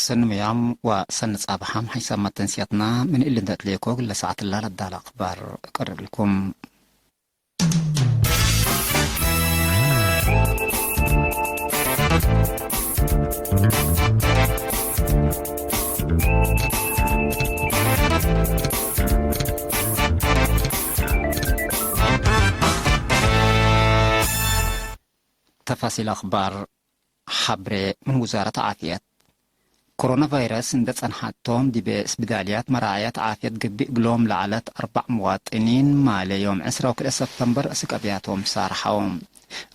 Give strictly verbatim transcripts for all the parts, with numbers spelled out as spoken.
ሰኒ ምያም ወሰኒ ጻብሐም ሐይሳም መተንስያትና ምን እሊ እንዴ አትሌኮ እግለ ሰዓትላ ለዳለ አክባር እቀርብ እልኩም። ተፋሲል አክባር። ሐብሬ ምን ውዛረት ዓፍየት። ኮሮና ቫይረስ እንዴ ጸንሐቶም ዲቤ ስብዳልያት መራዐየት ዓፍየት ገብእ እግሎም ለዐለት አርበዕ ምዋጥኒን ማሌ ዮም ዕስራ ወክልኤ ሰብተምበር አስክ አብያቶም ሳርሐው።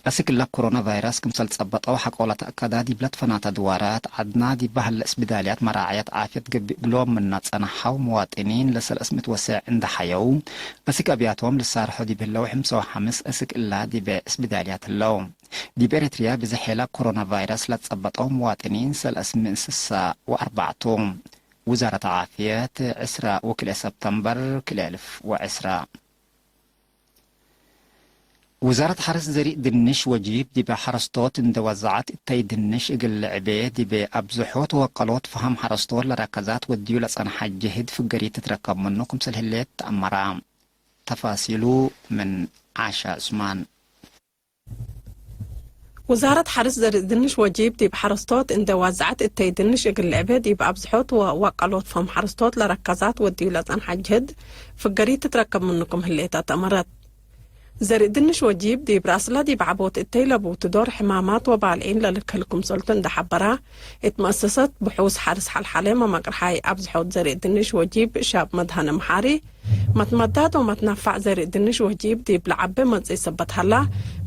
አስክ እለ ኮሮና ቫይረስ ክምሰል ጸበጠው ሐቆለ ተአከዳ ዲብ ለትፈናተ ድዋራት ዐድና ዲብ በህለ ስብዳልያት መራዐየት ዓፍየት ገብእ እግሎም ምነ ጸንሐው ምዋጥኒን ለሰለስ ምእት ወሰዕ እንዴ ሐየው አስክ አብያቶም ልሳርሖ ዲብ ህለው ሕምሰ ወሐምስ አስክ እላ ዲቤ ስብዳልያት ህለው። ዲብ ኤረትርያ ብዝሕ ሔለ ኮሮና ቫይረስ ለትጸበጠው ምዋጥኒን ሰለስ ምእት ስሳ ወአርበዕ ቱ። ውዛረት ዓፍየት፣ ዕስራ ወክልኤ ሰብተምበር ክልኤ አልፍ ወዕስራ። ውዛረት ሐርስ ዘሪእ ድንሽ ወጂብ ዲበ ሐረስቶት እንዴ ወዘዐት እተይ ድንሽ እግል ልዕቤ ዲበ አብዝሖት ወቀሎት ፈሀም ሐረስቶት ለረከዛት ወድዩ ለጸንሐ ጅህድ ፍገሪት ትትረከብ ምኑ ክምሰል ህሌት ተአመረ። ተፋሲሉ ምን ዓሻ ዑስማን። ውዛረት ሐርስ ዘርእ ድንሽ ወጂብ ዲብ ሐረስቶት እንዴ ዋዝዐት እተይ ድንሽ እግል ልዕቤ ዲብ አብዝሖት ወወቀሎት ፈም ሐረስቶት ለረከዛት ወድዩ ለጸንሐ ጅህድ ፍገሪት ትትረከብ ምኑ ክም ህሌት አተአመረት። ዘርእ ድንሽ ወጂብ ዲብ ረአስለ ዲብ ዐቦት እተይ ለቡቱ ዶር ሕማማት ወባልዒን ለልክህል ክምሰልቱ እንዴ ሐበራ፣ እት መአሰሰት ብሑስ ሐርስ ሐልሐሌ መመቅርሓይ አብዝሖት ዘርእ ድንሽ ወጂብ ሻብ መድሀነ መሓሪ፣ መትመዳድ ወመትነፋዕ ዘርእ ድንሽ ወጂብ ዲብ ለዐቤ መጽኢ ሰበት ሀላ፣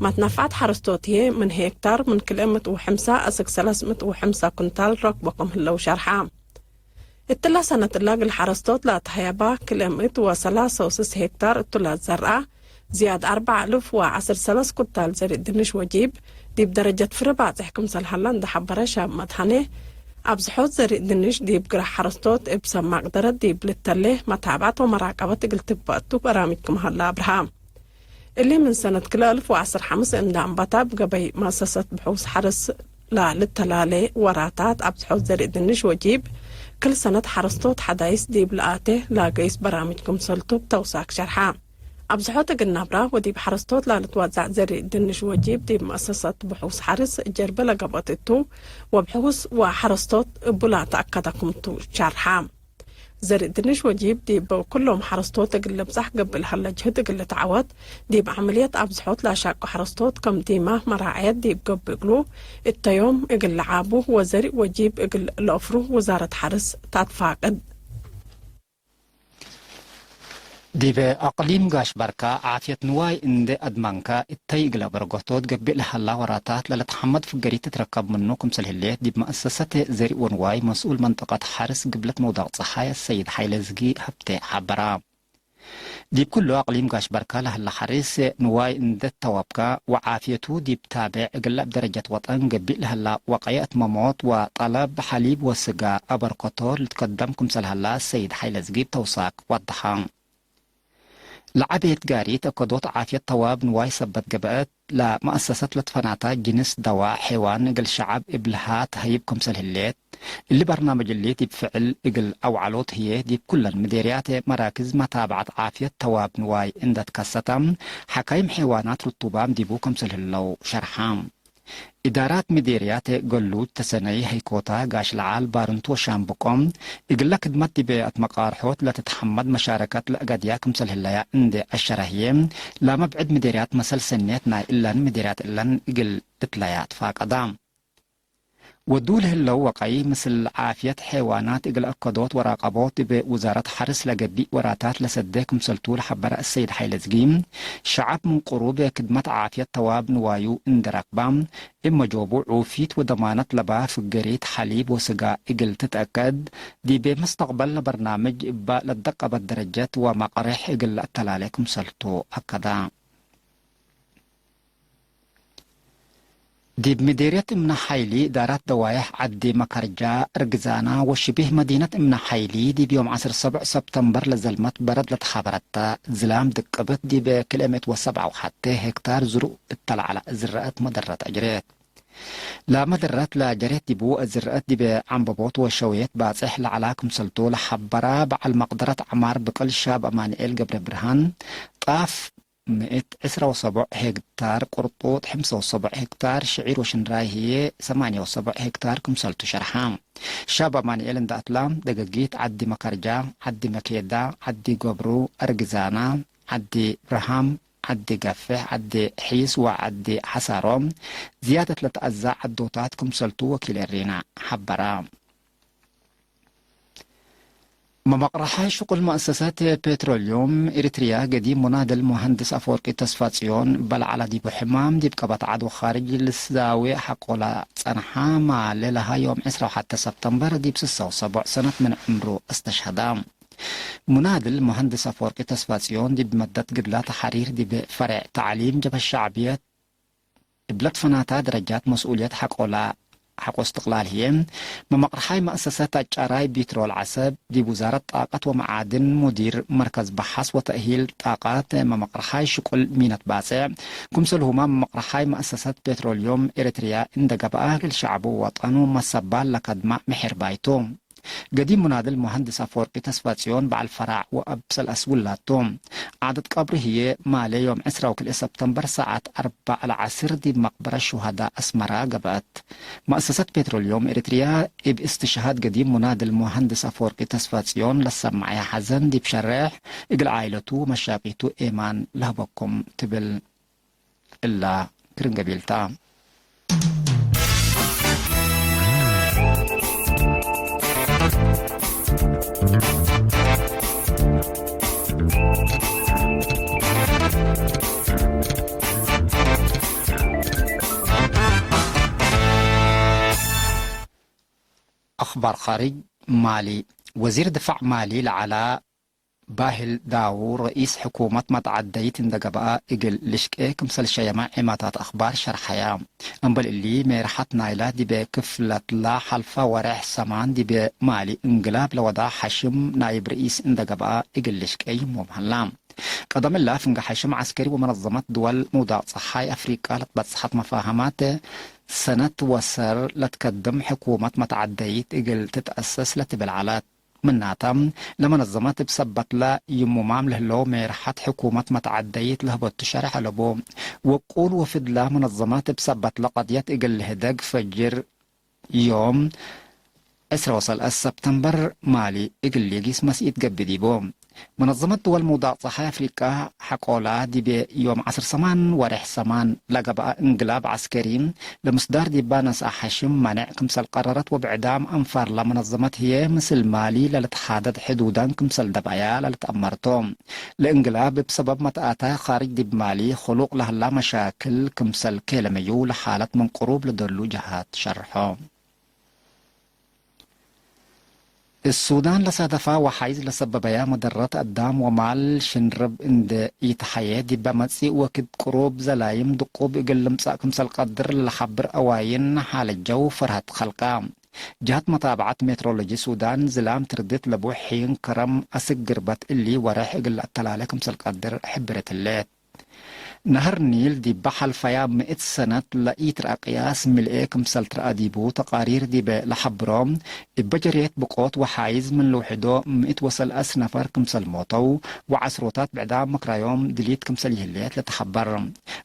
መትነፋዕት ሐረስቶት ህዬ ምን ሄክታር ምን ክልኤ ምእት ወሐምሳ አስክ ሰለስ ምእት ወሐምሳ ኩንታል ረክቦ ክም ህለው ሸርሐ። እትለ ሰነት እላ እግል ሐረስቶት ለአትሀየባ ክልኤ ምእት ወሰላሰ ወስስ ሄክታር እቱ ለዘርአ ዝያድ አርበዕ አልፍ ወዐስር ሰለስ ኩንታል ዘርእ ድንሽ ወጂብ ዲብ ደረጀት ፍረ ባጽሕ ክምሰል ሀላ እንዴ ሐበረ ሻብ መድሀኔ፣ አብዝሖት ዘርእ ድንሽ ዲብ ግረ ሐረስቶት እብ ሰብ መቅደረት ዲብ ልተሌ መታብዐት ወመራቀበት እግል ትግበእ ቱ በራምጅ ክም ሀላ አብርሃ። እሊ ምን ሰነት ክልኤ አልፍ ወዐስር ሐምስ እንዴ አንበተ እብ ገበይ መአሰሰት ብሑስ ሐርስ ለልተላሌ ወራታት አብዝሖት ዘርእ ድንሽ ወጂብ ክል ሰነት ሐረስቶት ሐዳይስ ዲብ ለአቴ ለገይስ በራምጅ ክምሰልቱ እብ ተውሳክ ሸርሐ። አብዝሖት እግል ነብራ ወዲብ ሐረስቶት ለልትወዘዕ ዘርእ ድንሽ ወጂብ ዲብ መአሰሰት ብሑስ ሐርስ ጀርበ ለገብአት እቱ ወብሕውስ ወሐረስቶት እቡ ለተአከደ ክምቱ ሸርሐ። ዘርእ ድንሽ ወጂብ ዲብ ኩሎም ሐረስቶት እግል ልብጻሕ ገብእ ለሀለ ጅህድ እግል ልትዐወት፣ ዲብ ዐመልየት አብዝሖት ለአሻቁ ሐረስቶት ከም ዲማ መራዐየት ዲብ ገብእ እግሉ፣ እተዮም እግል ለዓቡ ወዘርእ ወጂብ እግል ለአፍሩ ውዛረት ሐርስ ተአትፋቅድ። ዲበ አቅሊም ጋሽ በርካ፣ ዓፍየት ንዋይ እንዴ አድመንከ፣ እተይ እግለ በርገቶት ገብእ ለሀላ ወራታት ለልትሐመድ ፍገሪት ትትረከብ ምኑ ክምሰል ህሌት፣ ዲብ መአሰሰት ዘርእ ወንዋይ መስኡል መንጠቀት ሐርስ ግብለት መውዳቅ ጸሓይ አሰይድ ሐይለ ዝጊ ሀብቴ ሐበራ። ዲብ ኩሉ አቅሊም ጋሽ በርካ ለሀላ ሐርስ ንዋይ እንዴ ተዋብከ፣ ወዓፍየቱ ዲብ ታቤዕ እግለ እብ ደረጀት ወጠን ገብእ ለሀላ ወቀየ እት መሞት ወጠለብ ሐሊብ ወስጋ አበርከቶ ልትከደም ክምሰል ሀላ አሰይድ ሐይለ ዝጊ እብ ተውሳክ ወደሐ። ለዐቤት ጋሪት አከዶት ዓፍየት ተዋብ ንዋይ ሰበት ገብአት፣ ለመአሰሰት ለትፈናተ ጅንስ ደዋ ሐይዋን እግል ሸዐብ እብልሃ ተሀይብ ክምሰል ህሌት፣ እሊ በርናምጅ እሊ ዲብ ፍዕል እግል አውዐሎት ህዬ፣ ዲብ ኩለን ምዴርያት መራክዝ መታብዐት ዓፍየት ተዋብ ንዋይ እንዴ ትከሰተ፣ ሐካይም ሐይዋናት ርቱባም ዲቡ ክምሰል ህለው ሸርሐ። እዳራት ምዴርያት ገሉጅ ተሰነይ፣ ሀይኮታ፣ ጋሽ ለዓል፣ ባርንቱ ወሻምብቆ፣ እግለ ክድመት ዲበ አትመቃርሖት ለትትሐመድ መሻረከት ለአጋድያ ክምሰል ህለያ እንዴ አሸረ ህዬ፣ ላመ ብዕድ ምዴርያት መሰል ሰኔት ናይ እለን ምዴርያት እለን እግል ልትለያ ትፋቀዳ። ወዱ ለህለው ወቀይ ምስል ዓፍየት ሐይዋናት እግል አከዶት ወራቀቦት ዲብ ውዛረት ሐርስ ለገቢእ ወራታት ለሰዴ ክምሰልቱ ለሐበረ አሰይድ ሐይለዝጊ፣ ሸዐብ ምን ቅሩብ ክድመት ዓፍየት ተዋብ ንዋዩ እንዴ ረክባ፣ እብ መጆቡ ዑፊት ወደማነት ለባ ፍገሪት ሐሊብ ወስጋ እግል ትትአከድ፣ ዲብ መስተቅበል ለበርናምጅ እባ ለደቀበት ደረጀት ወመቅሬሕ እግል ለአተላሌ ክምሰልቱ አከዳ። ዲብ ምዴርየት እምነ ሐይሊ፣ እዳራት ደዋዬሕ ዐዲ መከርጃ፣ እርግዛና ወሽቢህ መዲነት እምነ ሐይሊ፣ ዲብ ዮም ዐስር ሰብዕ ሰብተምበር ለዘልመት በረድ ለተሓበረተ ዝላም ድቅብት፣ ዲብ ክልኤ ምእት ወሰብዓ ወሐቴ ሄክታር ዝሩእ እተ ለዐለ ዝረአት መደረት አጅሬት። ላመ ደረት ለጀሬት ዲቡ እት ዝርአት ዲበ ዐንበቦት ወሸውየት ባጽሕ ለዐላ ክምሰልቱ ለሐበራ በዐል መቅደረት ዐማር ብቅል ሻብ አማንኤል ገብረብርሃን፣ ጣፍ ምእት ዕስራ ወሰቡዕ ሄክታር፣ ቅርጡጥ ሕምሳ ወሰቡዕ ሄክታር፣ ሽዒር ወሽንራይ ህዬ ሰማንያ ወሰቡዕ ሄክታር ክምሰልቱ ሸርሐ። ሻብ አማንኤል እንደ አትላ፣ ደገጊት፣ ዐዲ መከርጃ፣ ዐዲ መኬዳ፣ ዐዲ ገብሩ፣ አርግዛና፣ ዐዲ ብርሃም፣ ዐዲ ገፍሕ፣ ዐዲ ሒስ ወዐዲ ሐሳሮ ዝያደት ለተአዛ ዐዶታት ክምሰልቱ ወኪል ኤሪና ሐበራ። መመቅረሓይ ሽቁል መአሰሰት ፔትሮልዩም ኤሪትርያ ገዲም ሙናድል ሙሀንድስ አፈወርቂ ተስፋጽዮን በልዐለ ዲቡ ሕማም ዲብ ቀበት ዐድ ወካርጅ ልዛዌ ሐቆለ ጸንሐ። ማሌ ለሀ ዮም ዕስራ ወሐተ ሰብተምበር ዲብ ስሳ ወሰቡዕ ሰነት ምን ዕምሩ አስተሽሀደ። ሙናድል ሙሀንድስ አፈወርቂ ተስፋጽዮን ዲብ መደት ግድለ ተሐሪር ዲብ ፈሬዕ ተዕሊም ጀብሀት ሸዕብየት እብ ለትፈናታ ደረጃት መስኡልየት ሐቆላ፣ ሐቆ እስትቅላል ህዬ፣ መመቅርሓይ መአሰሰት አጫራይ ቢትሮል ዐሰብ፣ ዲብ ውዛረት ጣቀት ወመዓድን ሙዲር መርከዝ በሐስ ወተእሂል ጣቀት፣ መመቅርሓይ ሽቁል ሚነት ባጽዕ፣ ክምሰልሁመ መመቅርሓይ መአሰሰት ፔትሮልዩም ኤሪትርያ እንደ ገብአ፣ እግል ሸዕቡ ወጠኑ መሰባል ለከድመ ምሒር ባይቱ። ገዲም ሙናድል ሙሀንድስ አፈወርቂ ተስፋጽዮን በዐል ፈራዕ ወአብ ሰለአስ ውላድ ቱ። ዓደት ቀብሩ ህዬ ማሌ ዮም ዕስራ ወክልኤ ሰብተምበር ሰዓት አርበዕ ለዐስር ዲብ መቅበረት ሹሀዳ አስመራ ገብአት። መአሰሰት ፔትሮልዩም ኤሪትርያ እብ እስትሽሃድ ገዲም ሙናድል ሙሀንድስ አፈወርቂ ተስፋጽዮን ለሰመዐየ ሐዘን ዲብ ሸሬሕ፣ እግል ዓኢለቱ ወመሻቂቱ ኤማን ለህበኩም ትብል። እላ ክርን ገቢል ተ። አኽባር ኻርጅ። ማሊ። ወዚር ድፋዕ ማሊ ለዐለ ባህል ዳውድ፣ ርኢስ ሕኩመት መትዐደይት እንደ ገብአ፣ እግል ልሽቄ ክምሰል ሸየመ ዔማታት አኽባር ሸርሐየ። እምበል እሊ፣ ሜርሐት ናይለ ዲበ ክፍለትለ ሐልፈ ወሬሕ ሰማን ዲበ ማሊ እንግላብ ለወዳ ሐሽም ናይብ ርኢስ እንደ ገብአ፣ እግል ልሽቄ ይሞም ሀላ። ቀደም እለ፣ ፍንጌ ሐሽም ዐስከሪ ወመነዘመት ድወል ምውዳቅ ጸሓይ አፍሪቀ ለትበጽሐት መፋሀማት፣ ሰነት ወሰር ለትከድም ሕኩመት መትዐደይት እግል ትትአሰስ ለትብል ዐለት። ምናተ፣ ለመነዘመት እብ ሰበትለ ይሙማም ለህለው ሜርሐት ሕኩመት መትዐደይት ለህበቱ ሸሬሕ አለቡ። ወቁል ወፍድለ መነዘመት እብ ሰበትለ ቀድየት እግል ልህደግ ፈጅር ዮም ዕስራ ወሰለአስ ሰብተምበር ማሊ እግል ሌጊስ መስኢት ገብእ ዲቡ። መነዘመት ድወል ምውዳቅ ጸሓይ አፍሪቀ ሐቆላ ዲቤ ዮም ዐስር ሰማን ወሬሕ ሰማን ለገብአ እንግላብ ዐስከሪ ለምስዳር ዲባ ነስአ ሐሽም መኔዕ ክምሰል ቀረረት ወብዕዳም አንፋር ለመነዘመት ህዬ ምስል ማሊ ለልትሓደድ ሕዱዳን ክምሰል ደብአያ ለልትአመር ቱ። ለእንግላብ እብ ሰበብ መትአታይ ኻርጅ ዲብ ማሊ ክሉቅ ለህላ መሻክል ክምሰል ኬለመዩ ለሓለት ምን ቅሩብ ለደሉ ጀሃት ሸርሖ። እሱዳን ለሳደፋ ወሓይዝ ለሰበበያ መደረት አዳም ወማል ሽንርብ እንዴ ኢተሐየ፣ ዲበ መጽእ ወክድ ቅሩብ ዘላይም ድቁብ እግል ልምጸእ ክምሰል ቀድር ለለሐብር አዋይን ሓለት ጀው ፈርሀት ከልቀ። ጀሀት መታብዐት ሜትሮሎጂ ሱዳን፣ ዝላም ትርድት ለቡ ሒን ከረም አስክ ግርበት እሊ ወሬሕ እግል ለአተላሌ ክምሰል ቀድር ሕብርት ህሌት። ነሀር ኒል ዲበ ሐልፈያ ምእት ሰነት ለኢትረአ ቅያስ ምልኤ ክምሰል ትረአ ዲቡ ተቃሪር ዲበ ለሐብሮ፣ እበ ጀርየት ብቆት ወሓይዝ ምን ልውሕዶ ምእት ወሰለአስ ነፈር ክምሰል ሞተው፣ ወዐስሮታት ብዕዳም መክራዮም ድሊት ክምሰል ይህሌት ለተሐበር።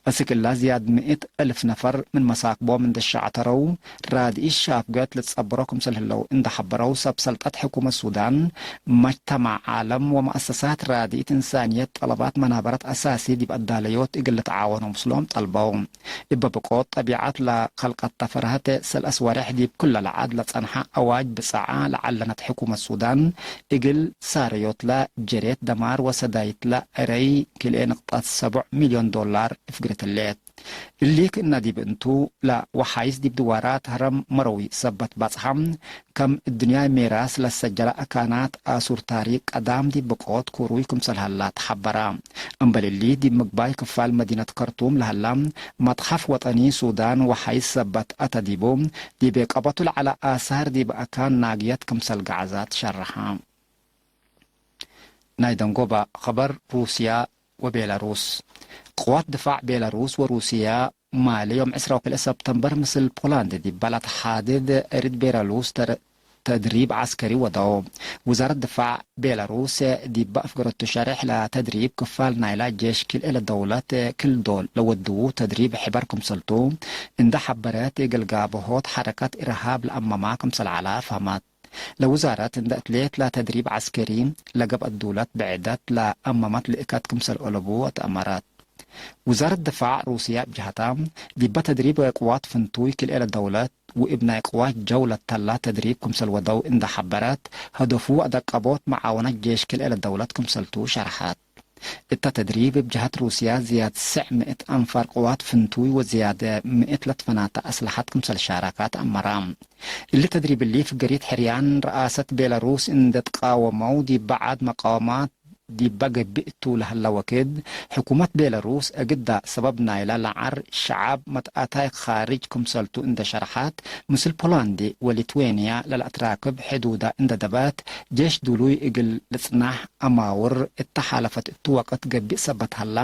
አስክ እላ ዝያድ ምእት እልፍ ነፈር ምን መሳክቦም እንዴ ሸዕተረው፣ ራድኢት ሻፍገት ልትጸበሮ ክምሰል ህለው እንዴ ሐበረው፣ ሰብ ሰልጠት ሕኩመት ሱዳን፣ መጅተማዕ ዓለም ወመአሰሳት ራድኢት እንሳንየት ጠለባት መናበረት አሳሲ ዲብ አዳለዮት እግል ልትዓወኖ ምስሎም ጠልበው። እበ ብቆት ጠቢዐት ለከልቀተ ፈርሀተ ሰለአስ ወሬሕ ዲብ ክለ ለዐድ ለጸንሐ አዋጅ ብጸዓ ለዐለነት ሕኩመት ሱዳን እግል ሳረዮትለ ጀሬት ደማር ወሰዳይትለ ዕረይ ክልኤ ንቅጠት ሰቡዕ ሚልዮን ዶላር እፍግርት ህሌት። እሊ ክእነ ዲብ እንቱ፣ ለወሓይዝ ዲብ ድዋራት ሀረም መረዊ ሰበት ባጽሓም፣ ከም እድንያይ ሜራስ ለሰጀለ አካናት አሱር ታሪክ ቀዳም ዲብ ብቆት ኩሩይ ክምሰል ሀላ ተሐበረ። እምበል እሊ፣ ዲብ ምግባይ ክፋል መዲነት ከርቱም ለሀላ መትሐፍ ወጠኒ ሱዳን ወሓይዝ ሰበት አተ ዲቡ፣ ዲብ ቀበቱ ለዐለ አሳር ዲብ አካን ናግየት ክምሰል ገዐዛት ሸርሐ። ናይ ደንጎበ ኸበር፣ ሩስያ ወቤላሩስ። ቅዋት ድፋዕ ቤላሩስ ወሩስያ ማሊ ዮም ዕስራ ወክልኤ ሰብተምበር ምስል ፖላንድ ዲባ ለአትሓድድ እሪት ቤላሩስ ተር-፣ ተድሪብ ዐስከሪ ወደው። ውዛረት ድፋዕ ቤላሩስ ዲባ አፍገረቱ ሸሬሕ ለተድሪብ ክፋል ናይላ ጄሽ ክልኤ ለደውለት ክል ዶል ለወድዉ ተድሪብ ሕበር ክምሰልቱ እንደ ሐበረት፣ እግል ጋብሆት ሐረከት ኢርሃብ ለአመማ ክምሰል ዐላ ፈህመት። ለውዛረት እንደ እትሌት ለተድሪብ ዐስከሪ ለገብአት ዱለት ብዕደት ለአመመት ልእከት ክምሰል አለቡ አትአመረት። ውዛረት ድፋዕ ሩስያ እብ ጀሀታ፣ ዲበ ተድሪብ ቅዋት ፍንቱይ ክልኤ ለደውለት ወእብ ናይ ቅዋት ጀው ለተላ ተድሪብ ክምሰል ወደው እንደ ሐበረት፣ ሀደፉ አደቀቦት መዓወነት ጄሽ ክልኤ ለደውለት ክምሰልቱ ሸርሐት። እተ ተድሪብ እብ ጀሀት ሩስያ ዝያድ ሰዕ ምእት አንፋር ቅዋት ፍንቱይ ወዝያድ ምእት ለትፈናተ አስለሐት ክምሰል ሻረከት አመረ። እሊ ተድሪብ እሊ ፍገሪት ሕርያን ረአሰት ቤላሩስ እንደ ትቃወመው ዲበ ዐድ መቃወማት ዲበ ገብእ እቱ ለሀለ ወክድ፣ ሕኩመት ቤላሩስ እግዳ ሰበብ ናይላ ለዐር ሸዐብ መትአታይ ካርጅ ክምሰልቱ እንደ ሸርሐት፣ ምስል ፖላንድ ወሊትዌንያ ለለአትራክብ ሕዱዳ እንደ ደበት፣ ጄሽ ዱሉይ እግል ልጽናሕ አማውር እተ ሓለፈት እቱ ወቅት ገብእ ሰበት ሀላ፣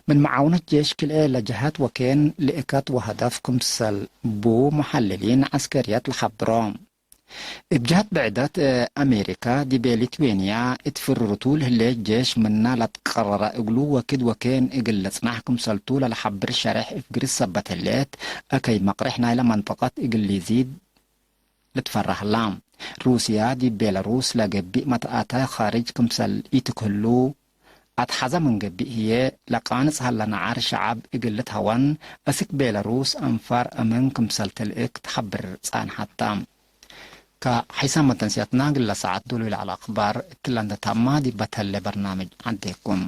ምን መዓውነት ጄሽ ክልኤ ለጀሀት ወኬን ልእከት ወሀደፍ ክምሰል ቡ መሐልሊን ዐስከርየት ለሐብሮ። እብ ጀሀት ብዕደት፣ አሜሪካ ዲቤ ሊትዌንያ እት ፍርርቱ ለህሌት ጄሽ ምና ለትቀረረ እግሉ ወክድ ወኬን እግል ልጽናሕ ክምሰልቱ ለለሐብር ሸሬሕ እብ ግርስ ሰበት ህሌት፣ አከይ መቅሬሕ ናይለ መንጠቀት እግል ሊዚድ ልትፈረህ ሀላ። ሩስያ ዲብ ቤላሩስ ለገብእ መትአታይ ካርጅ ክምሰል ኢትክህሉ፣ አትሐዘ ምን ገብእ ህዬ፣ ለቃንጽ ሀለ ነዓር ሸዐብ እግል ልትሀወን፣ አስክ ቤላሩስ አንፋር አምን ክምሰል ትልእክ ተሐብር ጻንሐት ተ። ከሐይሳም መተንስያትና፣ እግለ ሰዓት ዶሉ ለዐለ አክባር እትለ እንደ ታማ፣ ዲበ ተሌ በርናምጅ ዐዴኩም።